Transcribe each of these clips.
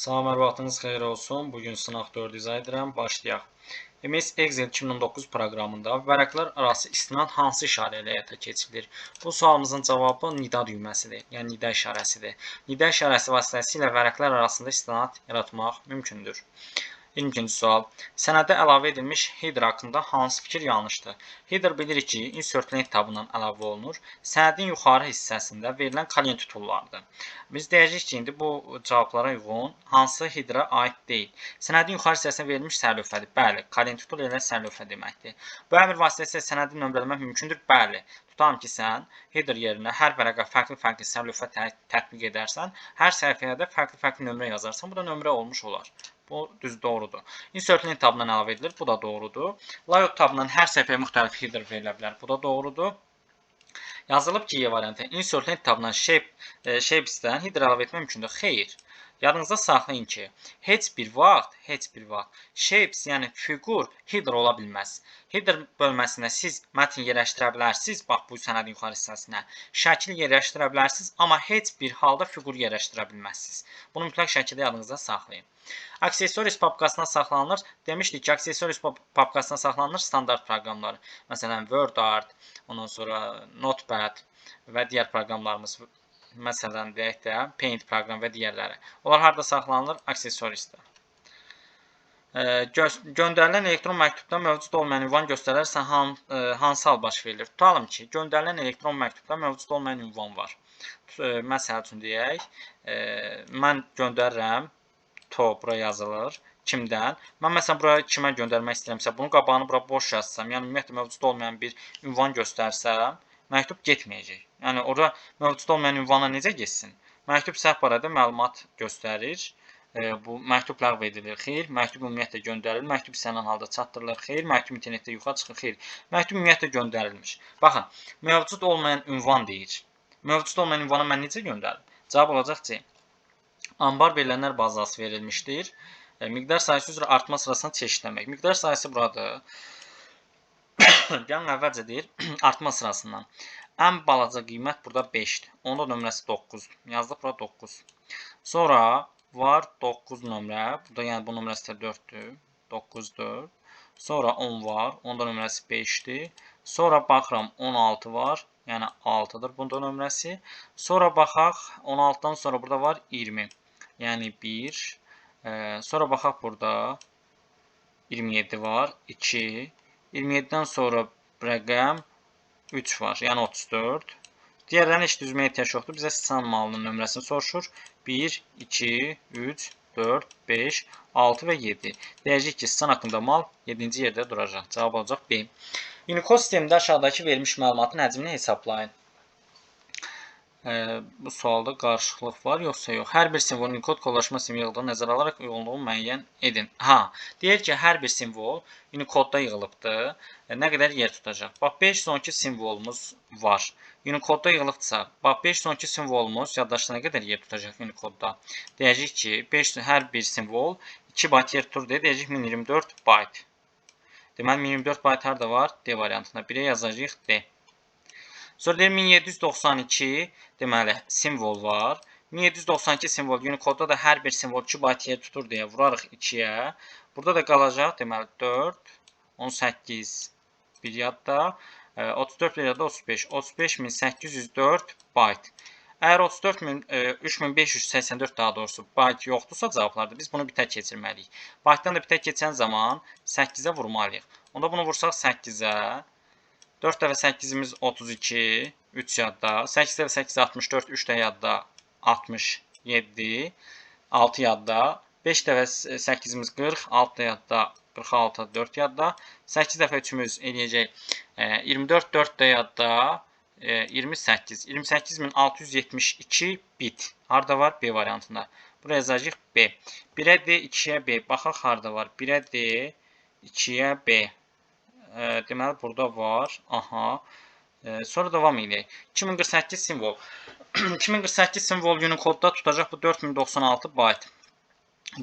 Salam, hər vaxtınız xeyir olsun. Bugün sınaq 4 izah edirəm. Başlayaq. MS Excel 2019 proqramında vərəqlər arası istinad hansı işarə ilə həyata keçirilir? Bu sualımızın cavabı nida düyməsidir, yəni nida işarəsidir. Nida işarəsi vasitəsilə vərəqlər arasında istinad yaratmaq mümkündür. 22-ci sual. Sənədə əlavə edilmiş header haqqında hansı fikir yanlışdır? Header bilirik ki, insert link tabından əlavə olunur. Sənədin yuxarı hissəsində verilən kalyen tutullardır. Biz deyəcəyik ki, indi bu cavablara uyğun hansı headerə aid deyil. Sənədin yuxarı hissəsində verilmiş sərlövhədir. Bəli, kalyen tutul elə sərlövhə deməkdir. Bu əmr vasitəsilə sənədi nömrələmək mümkündür? Bəli. Tutalım ki, sən header yerinə hər vərəqə fərqli-fərqli sərlövhə tətbiq edərsən, hər səhifəyə də fərqli-fərqli nömrə yazarsan, bu da nömrə olmuş olar. Bu düz doğrudur. Insert link tabından əlavə edilir. Bu da doğrudur. Layout tabından hər səhifəyə müxtəlif header verilə bilər. Bu da doğrudur. Yazılıb ki, Y variantı insert link tabından shapes-dən header əlavə etmək mümkündür. Xeyr. Yadınızda saxlayın ki, heç bir vaxt shapes, yəni fiqur header ola bilməz. Header bölməsinə siz mətn yerləşdirə bilərsiniz, bax bu sənədin yuxarı hissəsinə. Şəkil yerləşdirə bilərsiniz, amma heç bir halda fiqur yerləşdirə bilməzsiniz. Bunu mütləq şəkildə yadınızda saxlayın. Accessories papkasına saxlanılır. Demişdik ki, Accessories papkasına saxlanılır standart proqramları. Məsələn, WordArt, ondan sonra Notepad və digər proqramlarımız. Məsələn, deyək də Paint proqram və digərləri. Onlar harda saxlanılır? Accessories'də. Göndərilən elektron məktubda mövcud olmayan ünvan göstərilərsə hansı hal baş verilir? Tutalım ki, göndərilən elektron məktubda mövcud olmayan ünvan var. Məsəl üçün deyək, mən göndərirəm, to bura yazılır. Kimdən? Mən məsələn buraya kimə göndərmək istəyirəmsə, bunun qabağını bura boş yazsam, yəni ümumiyyətlə mövcud olmayan bir ünvan göstərsəm, məktub getməyəcək. Yəni orada mövcud olmayan ünvana necə getsin? Məktub səhv barədə məlumat göstərir. Bu məktub ləğv edilir. Xeyr. Məktub ümumiyyətlə göndərilir. Məktub istənilən halda çatdırılır. Xeyr. Məktub internetdə yoxa çıxır. Xeyr. Məktub ümumiyyətlə göndərilmiş. Baxın, mövcud olmayan ünvan deyir. Mövcud olmayan ünvana mən necə göndərim? Cavab olacaq C. Anbar verilənlər bazası verilmişdir. Miqdar sayısı üzrə artma sırasını çeşidləmək. Miqdar sayısı buradır. Gəlin əvvəlcə deyir artma sırasından. Ən balaca qiymət burada 5-dir. Onda nömrəsi 9-dur. Yazdıq bura 9. Sonra var 9 nömrə. Burada yəni bu nömrəsi də 4-dür. 9, 4. Sonra 10 var. Onda nömrəsi 5-dir. Sonra baxıram 16 var. Yəni 6-dır bunda nömrəsi. Sonra baxaq 16-dan sonra burada var 20. Yəni 1. Sonra baxaq burada 27 var. 2. 27-dən sonra rəqəm 3 var, yəni 34. Digərlərini heç düzməyə ehtiyac yoxdur. Bizə sıçan malının nömrəsini soruşur. 1, 2, 3, 4, 5, 6 və 7. Deyəcəyik ki, sıçan haqqında mal 7-ci yerdə duracaq. Cavab olacaq B. Unicode sistemində aşağıdakı verilmiş məlumatın həcmini hesablayın. Bu sualda qarışıqlıq var, yoxsa yox? Hər bir simvol Unicode kodlaşma sistemi yığıldığını nəzərə alaraq uyğunluğu müəyyən edin. Ha, deyir ki, hər bir simvol Unicode-da yığılıbdır. Nə qədər yer tutacaq? Bax, 512 simvolumuz var. Unicode-da yığılıbdırsa, bax, 512 simvolumuz yaddaşda nə qədər yer tutacaq Unicode-da? Deyəcəyik ki, hər bir simvol 2 bayt yer tutur deyə deyəcəyik 1024 bayt. Deməli, 1024 bayt harada var? D variantında. 1-ə yazacağıq D. Sonra deyir 1792 deməli simvol var. 1792 simvol Unicode-da da hər bir simvol 2 bayt yer tutur deyə vurarıq 2-yə. Burada da qalacaq deməli 4, 18 bir yadda, 34 bir yadda 35, 35804 bayt. Əgər 3584 daha doğrusu bayt yoxdursa cavablarda biz bunu bitə keçirməliyik. Baytdan da bitə keçən zaman 8-ə vurmalıyıq. Onda bunu vursaq 8-ə. 4 dəfə 8-imiz 32, 3 yadda. 8 dəfə 8 64, 3 də yadda 67, 6 yadda. 5 dəfə 8-imiz 40, 6 da yadda 46, 4 yadda. 8 dəfə 3-ümüz eləyəcək 24, 4 də yadda 28. 28672 bit. Harada var? B variantında. Buraya yazacağıq B. 1-ə D, 2-yə B. Baxaq harada var? 1-ə D, 2-yə B. Deməli, burada var. Aha. Sonra davam edək. 2048 simvol. 2048 simvol Unicode-da tutacaq bu 4096 bayt.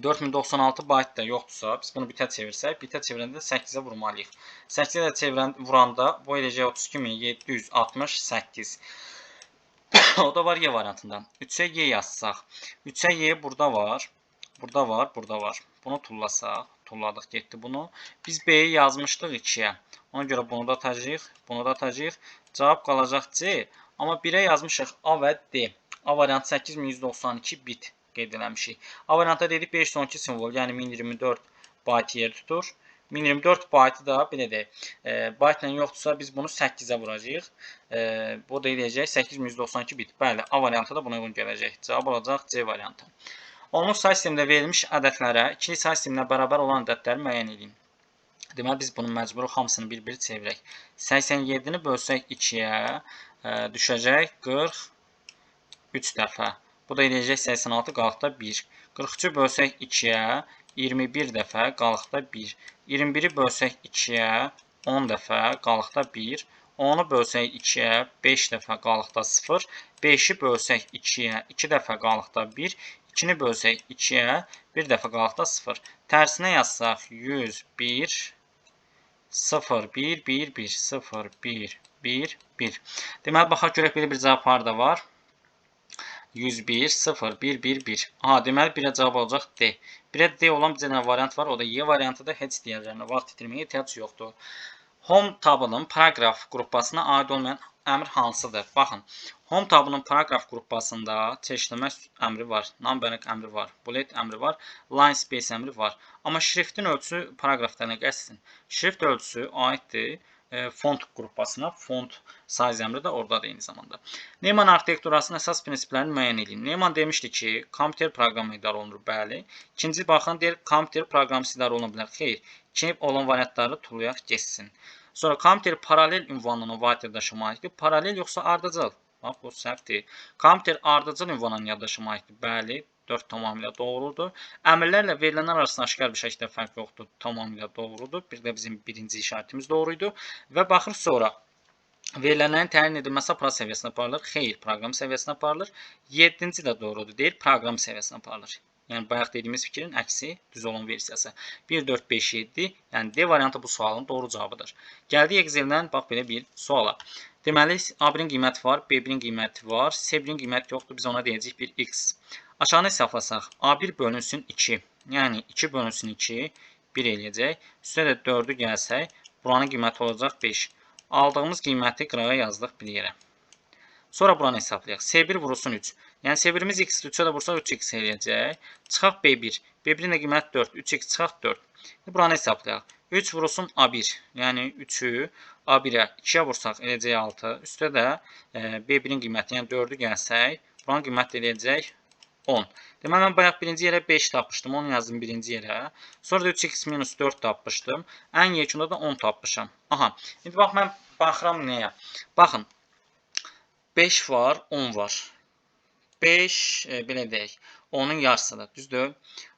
4096 bayt da yoxdursa, biz bunu bitə çevirsək, bitə çevirəndə 8-ə vurmalıyıq. 8-ə də vuranda bu eləyəcək 32768. O da var Y variantında. 3-ə Y yazsaq. 3-ə Y burada var. Burada var, burada var. Bunu tullasaq, tulladıq, getdi bunu. Biz B-yi yazmışdıq 2-yə. Ona görə bunu da atacağıq, bunu da atacağıq. Cavab qalacaq C. Amma 1-ə yazmışıq A və D. A variantı 8192 bit qeyd eləmişik. A variantda dedik 512 simvol, yəni 1024 bayt yer tutur. 1024 baytı da belə deyək, baytla yoxdursa biz bunu 8-ə vuracağıq. Bu da eləyəcək 8192 bit. Bəli, A variantı da buna uyğun gələcək. Cavab olacaq C variantı. Onluq say sistemində verilmiş ədədlərə ikili say sisteminə bərabər olan ədədləri müəyyən edin. Deməli, biz bunu məcburuq hamısını bir-bir çevirək. 87-ni bölsək 2-yə düşəcək 43 dəfə. Bu da eləyəcək 86 qalıqda 1. 43-ü bölsək 2-yə 21 dəfə qalıqda 1. 21-i bölsək 2-yə 10 dəfə qalıqda 1. 10-u bölsək 2-yə 5 dəfə qalıqda 0. 5-i bölsək 2-yə 2 dəfə qalıqda 1. 2-ni bölsək 2-yə 1 dəfə qalıqda 0. Tərsinə yazsaq 101 0 1 1 1 0 1 1 1. Deməli, baxaq görək belə bir cavab harda var? 101 0 1 1 1. Aha, deməli 1-ə cavab olacaq D. 1-ə D olan bir dənə variant var. O da Y variantıdır. Heç digərlərinə vaxt itirməyə ehtiyac yoxdur. Home tabının paraqraf qrupasına aid olmayan əmr hansıdır? Baxın, Home tabının paraqraf qrupasında çeşitləmə əmri var, numbering əmri var, bullet əmri var, line space əmri var. Amma şriftin ölçüsü paraqrafda nə qəsdin? Şrift ölçüsü aiddir font qrupasına, font size əmri də oradadır eyni zamanda. Neyman arxitekturasının əsas prinsiplərini müəyyən edin. Neyman demişdi ki, kompüter proqramı idarə olunur, bəli. İkinci baxın, deyir, kompüter proqramsız idarə oluna bilər. Xeyr, ikinci olan variantları tullayaq getsin. Sonra kompüter paralel ünvanının vahid yaddaşa malikdir. Paralel yoxsa ardıcıl? Bax, bu səhvdir. Kompüter ardıcıl ünvanının yaddaşa malikdir. Bəli, 4 tamamilə doğrudur. Əmrlərlə verilənlər arasında aşkar bir şəkildə fərq yoxdur. Tamamilə doğrudur. Bir də bizim birinci işarətimiz doğru idi. Və baxır sonra verilənlərin təyin edilməsi aparat səviyyəsinə aparılır. Xeyr, proqram səviyyəsinə aparılır. 7-ci də doğrudur. Deyir, proqram səviyyəsinə aparılır. Yəni, bayaq dediyimiz fikrin əksi düz olan versiyası. 1, 4, 5, 7. Yəni, D variantı bu sualın doğru cavabıdır. Gəldik Excel-dən bax belə bir suala. Deməli, A1-in qiyməti var, B1-in qiyməti var, C1-in qiyməti yoxdur. Biz ona deyəcəyik bir X. Aşağını hesablasaq, A1 bölünsün 2. Yəni, 2 bölünsün 2, 1 eləyəcək. Üstə də 4-ü gəlsək, buranın qiyməti olacaq 5. Aldığımız qiyməti qırağa yazdıq bir yerə. Sonra buranı hesablayaq. C1 vurulsun 3. Yəni, C1-imiz x 3-ə də vursaq 3x eləyəcək. Çıxaq B1. B1-in də qiyməti 4. 3x çıxaq 4. Buranı hesablayaq. 3 vurulsun A1. Yəni, 3-ü A1-ə 2-yə vursaq eləyəcək 6. Üstə də B1-in qiyməti, yəni 4-ü gəlsək, buranın qiyməti eləyəcək 10. Deməli, mən bayaq birinci yerə 5 tapmışdım. 10 yazdım birinci yerə. Sonra da 3x minus 4 tapmışdım. Ən yekunda da 10 tapmışam. Aha. İndi bax, mən baxıram nəyə? Baxın. 5 var, 10 var. 5, belə deyək, 10-un yarısıdır, düzdür?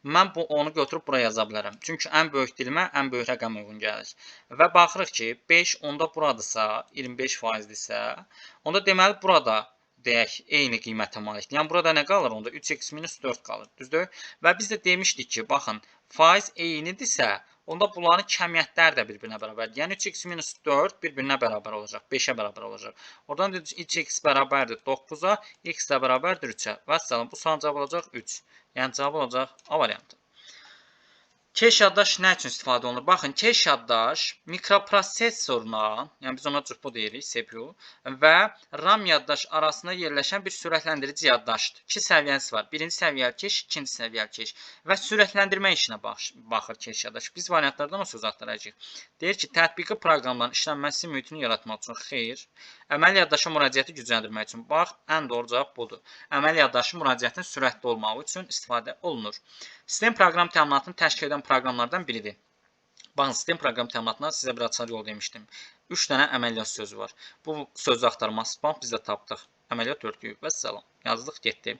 Mən bu 10-u götürüb buraya yaza bilərəm. Çünki ən böyük dilimə ən böyük rəqəm uyğun gəlir. Və baxırıq ki, 5 onda buradırsa, 25%dirsə, onda deməli burada deyək, eyni qiymətə malikdir. Yəni, burada nə qalır onda? 3x minus 4 qalır, düzdür? Və biz də demişdik ki, baxın, faiz eynidirsə, onda bunların kəmiyyətləri də bir-birinə bərabərdir. Yəni, 3x minus 4 bir-birinə bərabər olacaq, 5-ə bərabər olacaq. Oradan da 3x bərabərdir 9-a, x də bərabərdir 3-ə. Vəssalam, bu sualın cavabı olacaq 3. Yəni, cavabı olacaq A variantı. Keş yaddaş nə üçün istifadə olunur? Baxın, keş yaddaş mikroprosesorla, yəni biz ona CPU deyirik, CPU və RAM yaddaş arasında yerləşən bir sürətləndirici yaddaşdır. İki səviyyəsi var. Birinci səviyyəli keş, ikinci səviyyəli keş və sürətləndirmə işinə baxır keş yaddaş. Biz variantlardan o sözü axtaracağıq. Deyir ki, tətbiqi proqramların işlənməsi mühitini yaratmaq üçün xeyr, əməli yaddaşa müraciəti gücləndirmək üçün. Bax, ən doğru cavab budur. Əməli yaddaşın müraciətin sürətli olmağı üçün istifadə olunur. Sistem proqram təminatını təşkil edən proqramlardan biridir. Baxın, sistem proqram təminatına sizə bir açar yol demişdim. 3 dənə əməliyyat sözü var. Bu sözü axtarması bax, biz də tapdıq. Əməliyyat örtüyü. Vəssalam. Yazdıq, getdi.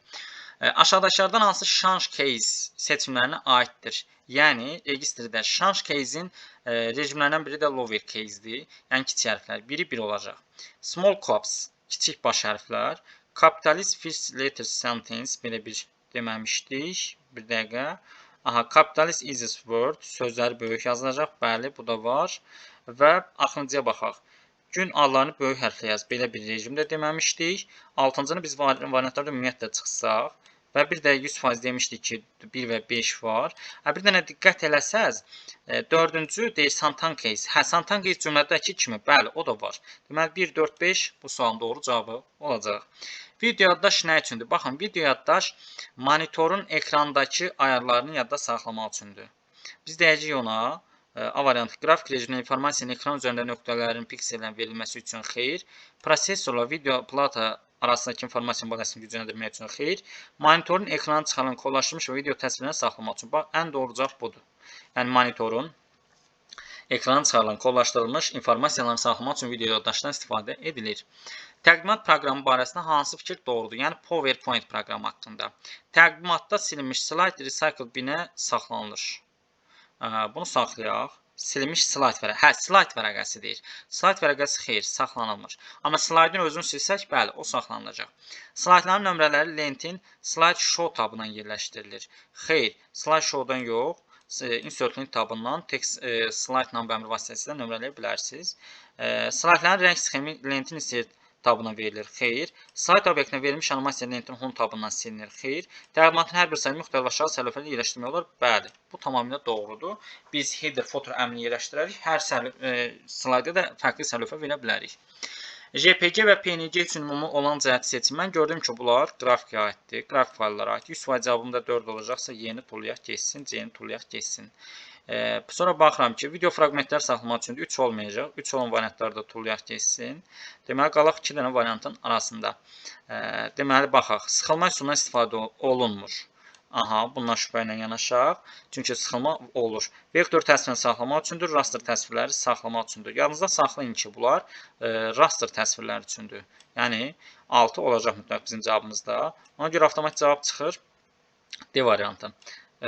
Aşağıdakılardan hansı change case seçimlərinə aiddir? Yəni, registrdə change case-in rejimlərindən biri də lower case-dir. Yəni, kiçik hərflər. Biri 1 olacaq. Small caps, kiçik baş hərflər. Capitalist first letter sentence, belə bir deməmişdik. Bir dəqiqə. Aha, capitalist easiest word, sözləri böyük yazılacaq. Bəli, bu da var. Və axırıncıya baxaq. Gün adlarını böyük hərflə yaz. Belə bir rejimdə deməmişdik. Altıncını biz variantlarda ümumiyyətlə çıxsaq. Və bir də 100% demişdik ki, 1 və 5 var. Bir dənə diqqət eləsəz, dördüncü deyir Santan case. Hə, Santan case cümlədəki kimi, bəli, o da var. Deməli, 1, 4, 5 bu sualın doğru cavabı olacaq. Video yaddaş nə üçündür? Baxın, video yaddaş monitorun ekrandakı ayarlarını yadda saxlamaq üçündür. Biz deyəcəyik ona, A variantı, qrafik rejimində informasiyanın ekran üzərində nöqtələrin, piksellərin verilməsi üçün xeyir, prosesorla video plata arasındakı informasiya mübadiləsini gücləndirmək üçün xeyir, monitorun ekranı çıxarılan kodlaşdırılmış və video təsvirlərini saxlamaq üçün. Bax, ən doğru cavab budur. Yəni, monitorun ekranı çıxarılan kodlaşdırılmış informasiyalarını saxlamaq üçün video yaddaşdan istifadə edilir. Təqdimat proqramı barəsində hansı fikir doğrudur? Yəni, PowerPoint proqramı haqqında. Təqdimatda silinmiş slayd Recycle bin-ə saxlanılır. Bunu saxlayaq. Silinmiş slayd vərəqəsi. Hə, slayd vərəqəsi deyir. Slayd vərəqəsi xeyr, saxlanılmır. Amma slaydın özünü silsək, bəli, o saxlanılacaq. Slaydların nömrələri lentin slide show tabından yerləşdirilir. Xeyr, slide show-dan yox, insert link tabından text slide number əmri vasitəsilə nömrələyə bilərsiniz. Slaydların rəng sxemi lentin insert tabına verilir. Xeyr. Slayd obyektinə verilmiş animasiya lentin home tabından silinir. Xeyr. Təqdimatın hər bir sayını müxtəlif aşağı sərlövhədə yerləşdirmək olar. Bəli. Bu tamamilə doğrudur. Biz header, footer əmrini yerləşdirərik. Hər slayda da fərqli sərlövhə verə bilərik. JPG və PNG üçün ümumi olan cəhəti seçin. Mən gördüm ki, bunlar qrafikə aiddir. Qrafik fayllara aid. 100% cavabım da 4 olacaqsa, Y-ni tullayaq getsin, C-ni tullayaq getsin. Sonra baxıram ki, video fraqmentlər saxlamaq üçün 3 olmayacaq. 3 olan variantları da tullayaq getsin. Deməli, qalaq 2 dənə variantın arasında. Deməli, baxaq. Sıxılma üsulundan istifadə olunmur. Aha, bundan şübhə ilə yanaşaq. Çünki sıxılma olur. Vektor təsvirini saxlamaq üçündür, raster təsvirləri saxlamaq üçündür. Yadınızda saxlayın ki, bunlar raster təsvirləri üçündür. Yəni, 6 olacaq mütləq bizim cavabımızda. Ona görə avtomatik cavab çıxır. D variantı.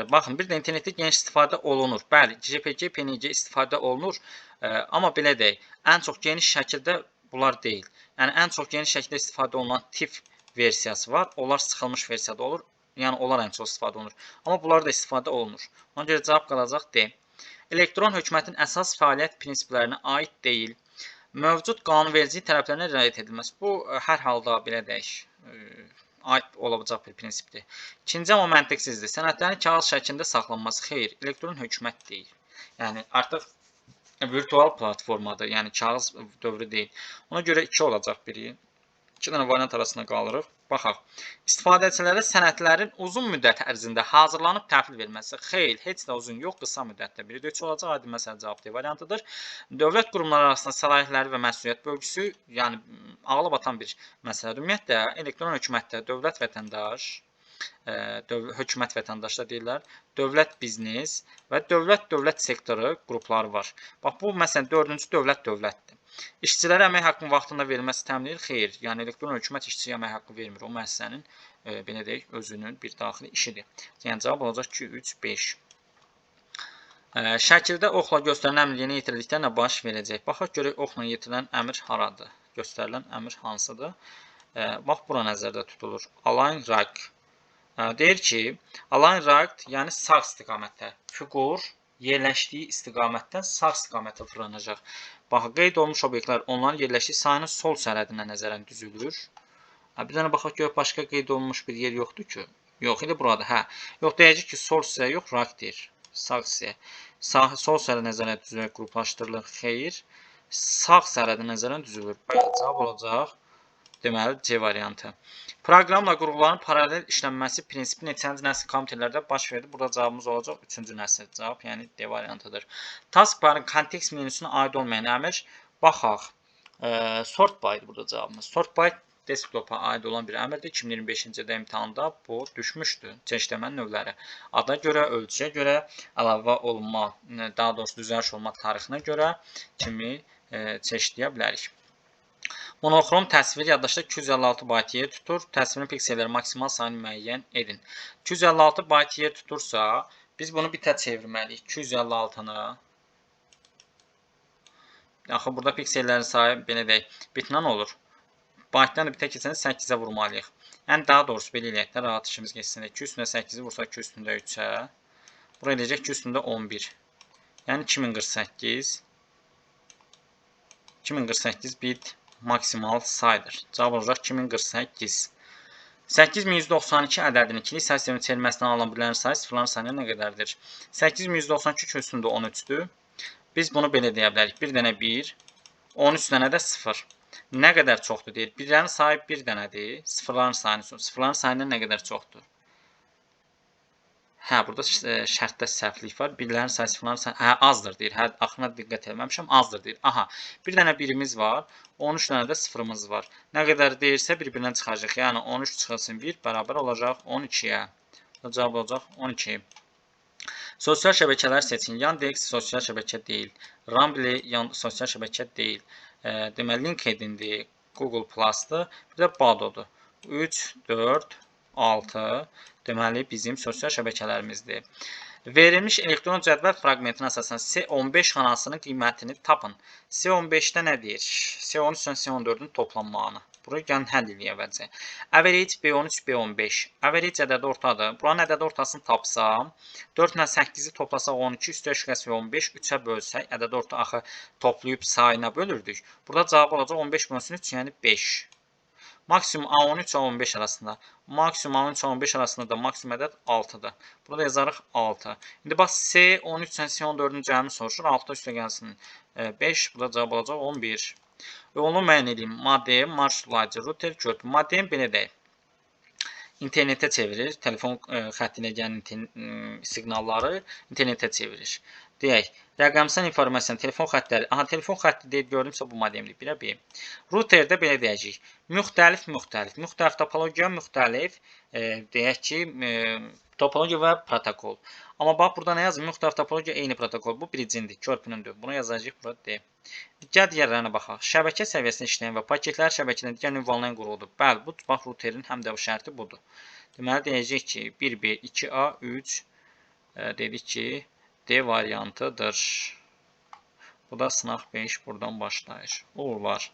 Baxın, bir də internetdə geniş istifadə olunur. Bəli, JPG, PNG istifadə olunur. Amma belə deyək, ən çox geniş şəkildə bunlar deyil. Yəni, ən çox geniş şəkildə istifadə olunan TIFF versiyası var. Onlar sıxılmış versiyada olur. Yəni, onlar ən çox istifadə olunur. Amma bunlar da istifadə olunur. Ona görə cavab qalacaq D. Elektron hökumətin əsas fəaliyyət prinsiplərinə aid deyil. Mövcud qanunvericilik tələblərinə riayət edilməsi. Bu, hər halda belə deyək, aid olacaq bir prinsipdir. İkinci, amma məntiqsizdir. Sənədlərin kağız şəklində saxlanması xeyr, elektron hökumət deyil. Yəni, artıq virtual platformadır, yəni kağız dövrü deyil. Ona görə 2 olacaq biri. 2 dənə variant arasında qalırıq. Baxaq. İstifadəçilərə sənədlərin uzun müddət ərzində hazırlanıb təhvil verilməsi. Xeyr, heç də uzun yox, qısa müddətdə. Biri də 3 olacaq. Aydın məsələ cavab D variantıdır. Dövlət qurumları arasında səlahiyyətləri və məsuliyyət bölgüsü, yəni ağla batan bir məsələdir. Ümumiyyətlə, elektron hökumətdə dövlət vətəndaş, hökumət vətəndaş da deyirlər, dövlət biznes və dövlət-dövlət sektoru qrupları var. Bax, bu, məsələn, dördüncü dövlət dövlətdir. İşçilərə əmək haqqının vaxtında verilməsi təmin edir? Xeyr. Yəni, elektron hökumət işçiyə əmək haqqı vermir. O müəssisənin, belə deyək, özünün bir daxili işidir. Yəni, cavab olacaq 2, 3, 5. Şəkildə oxla göstərilən əmr yerinə yetirildikdə nə baş verəcək? Baxaq görək, oxla yetirilən əmr haradır? Göstərilən əmr hansıdır? Bax, bura nəzərdə tutulur. Align right. Deyir ki, align right, yəni sağ istiqamətdə. Fiqur yerləşdiyi istiqamətdən sağ istiqamətə fırlanacaq. Bax, qeyd olunmuş obyektlər onların yerləşdiyi sahənin sol sərhədinə nəzərən düzülür. Bir dənə baxaq görək, başqa qeyd olunmuş bir yer yoxdur ki. Yox, elə burada, hə. Yox, deyəcək ki, sol hissəyə yox, right deyir. Sağ hissəyə. Sol sərhədə nəzərən düzülərək qruplaşdırılır. Xeyr. Sağ sərhədə nəzərən düzülür. Bəli, cavab olacaq. Deməli, C variantı. Proqramla qurğuların paralel işlənməsi prinsipi neçənci nəsil kompüterlərdə baş verdi? Burada cavabımız olacaq 3-cü nəsil cavab, yəni D variantıdır. Taskbarın kontekst menüsünə aid olmayan əmr. Baxaq. Sort by burada cavabımız. Sort by desktopa aid olan bir əmrdir. 2025-ci ildə imtahanda bu düşmüşdü. Çeşitləmə növləri. Ada görə, ölçüyə görə, əlavə olunma, daha doğrusu düzəliş olma tarixinə görə kimi çeşitləyə bilərik. Monoxrom təsvir yaddaşda 256 bayt yer tutur. Təsvirin pikselləri maksimal sayını müəyyən edin. 256 bayt yer tutursa, biz bunu bitə çevirməliyik. 256-nı. Axı, burada piksellərin sayı, belə deyək, bitlə olur. Baytdan da bitə keçəndə 8-ə vurmalıyıq. Yəni, daha doğrusu belə eləyək də, rahat işimiz geçsin. 2 üstündə 8-i vursaq 2 üstündə 3-ə. Bura eləyəcək 2 üstündə 11. Yəni, 2048. 2048 bit maksimal saydır. Cavab olacaq 2048. 8192 ədədinin ikili say sisteminə çevrilməsindən alınan birlərin sayı sıfırların sayına nə qədərdir? 8192 köksündə 13-dür. Biz bunu belə deyə bilərik. 1 dənə 1, 13 dənə də 0. Nə qədər çoxdur deyir. Birlərin sayı 1 dənədir. Sıfırların sayını soruşur. Sıfırların sayından nə qədər çoxdur? Hə, burada şərtdə səhvlik var. Birlərin sayı sıfırların sayı hə, azdır deyir. Hə, axırına diqqət etməmişəm. Azdır deyir. Aha, bir dənə birimiz var. 13 dənə də sıfırımız var. Nə qədər deyirsə bir-birindən çıxacaq. Yəni 13 çıxılsın 1 bərabər olacaq 12-yə. Cavab olacaq 12. Sosial şəbəkələr seçin. Yandex sosial şəbəkə deyil. Rambler sosial şəbəkə deyil. Deməli LinkedIn-dir, Google Plus-dır, bir də Badoo-dur. 3, 4, 6 deməli bizim sosial şəbəkələrimizdir. Verilmiş elektron cədvəl fraqmentinə əsasən C15 xanasının qiymətini tapın. C15-də nə deyir? C13 ilə C14-ün toplanmağını. Burayı gəlin həll eləyək əvvəlcə. Average B13, B15. Average ədədi ortadır. Buranın ədədi ortasını tapsam, 4 ilə 8-i toplasaq 12, üstə 3 15, 3-ə bölsək, ədədi orta axı toplayıb sayına bölürdük. Burada cavab olacaq 15 bölünsün 3, yəni 5. Maksimum A13, A15 arasında. Maksimum A13, A15 arasında da maksimum ədəd 6-dır. Burada yazarıq 6. İndi bax C13 ilə C14-ün cəmi soruşur. 6 üstə gəlsin 5. Burada cavab olacaq 11. Və onu müəyyən edeyim. Modem, marşrutlayıcı, router, körpü. Modem belə deyək. İnternetə çevirir. Telefon xətti ilə gələn siqnalları internetə çevirir. Deyək, rəqəmsal informasiyanı, telefon xəttləri. Aha, telefon xətti deyib gördümsə bu modemdir. 1-ə B. Routerdə belə deyəcəyik. Müxtəlif, müxtəlif. Müxtəlif topologiya, müxtəlif, deyək ki, topologiya və protokol. Amma bax, burada nə yazır? Müxtəlif topologiya eyni protokol. Bu biricindir, körpünündür. Bunu yazacağıq bura D. Gəl digərlərinə baxaq. Şəbəkə səviyyəsində işləyən və paketlər şəbəkədən digər ünvanlayan qurğudur. Bəli, bu bax routerin həm də bu şərti budur. Deməli deyəcəyik ki, 1B, 2A, 3 dedik ki, D variantıdır. Bu da sınaq 5 buradan başlayır. Uğurlar.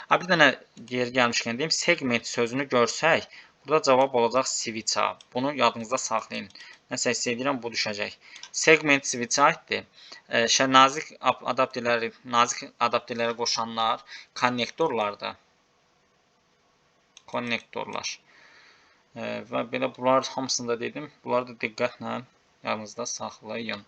Ha, bir dənə yer gəlmişkən deyim, segment sözünü görsək, burada cavab olacaq switch-a. Bunu yadınızda saxlayın. Nəsə hiss edirəm, bu düşəcək. Segment switch-a aiddir. Nazik adapterləri, nazik adapterləri qoşanlar konnektorlardır. Konnektorlar. Və belə bunlar hamısını da dedim. Bunları da diqqətlə yadınızda saxlayın.